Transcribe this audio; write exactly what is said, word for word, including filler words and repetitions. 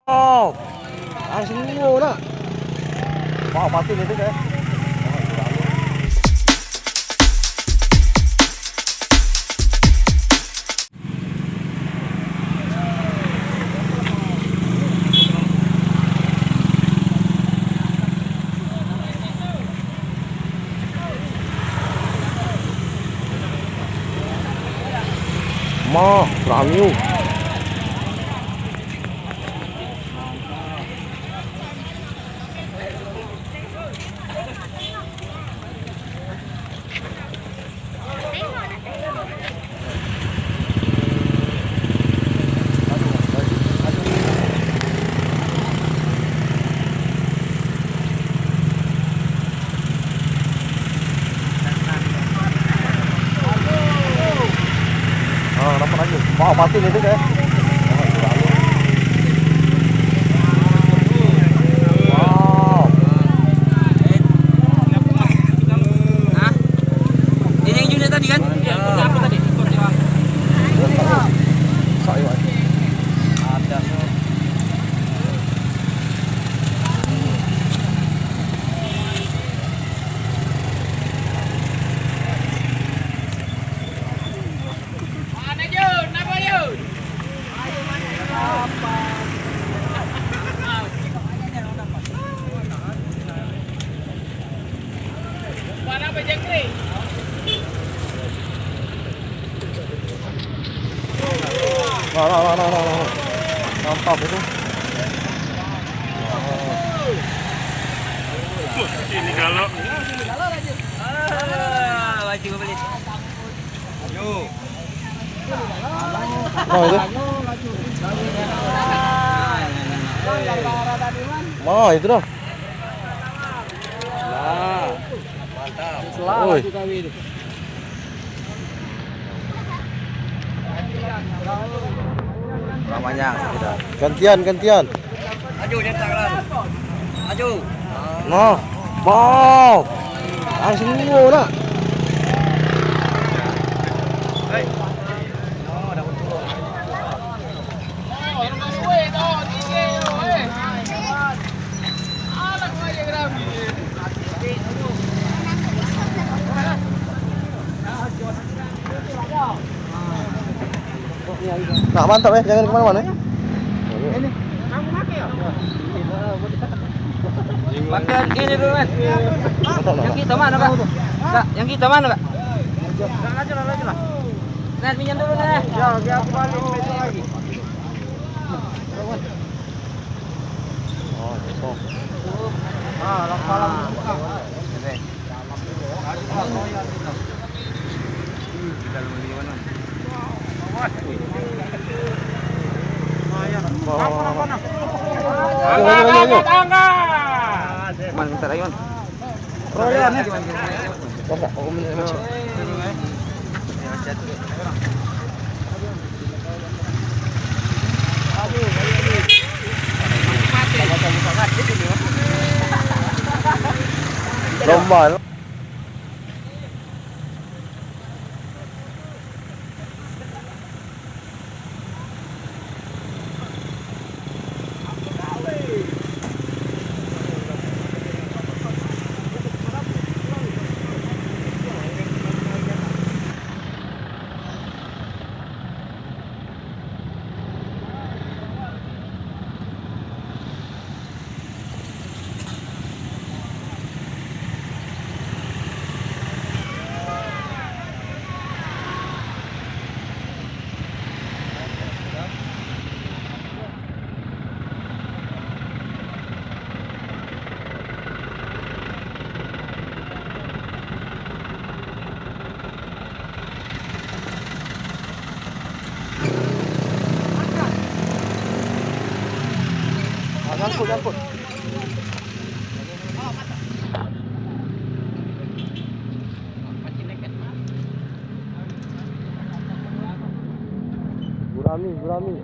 Oh, harus nunggu nak. Wah, pasti itu deh. Mah, ramiu. Ah, dapat lagi. Wah, mati ni tu, guys. Wow. Hah? Ini yang unit tadi kan? Yang punya apa tadi? Ada. Nah, nah, nah, nah, nah, nah. Mantap itu. Ini kalau. Ah, laju beli. Nah, itu. Nah, itu dah. Nah, mantap. Oi. Namanya sudah. Gantian, gantian. Maju, nyetak lah. Maju. Nah, wow. Langsung dulu nak. Hei. Nah, mantap eh, jangan kemana-mana eh. Pakai ini dulu, Mas. Mantap, nah. Yang kita mana, Kak? Kak, yang kita mana, Kak? Nah, pinjam dulu, nah. Ya, oke, aku balik besok lagi. Oh, besok. Ah, malam. Ayo, ayo, ayo, ayo. Man, bentar ayo, man. Royan, eh. Lomba. Ah, nyangkut, nyangkut. Gurami, gurami.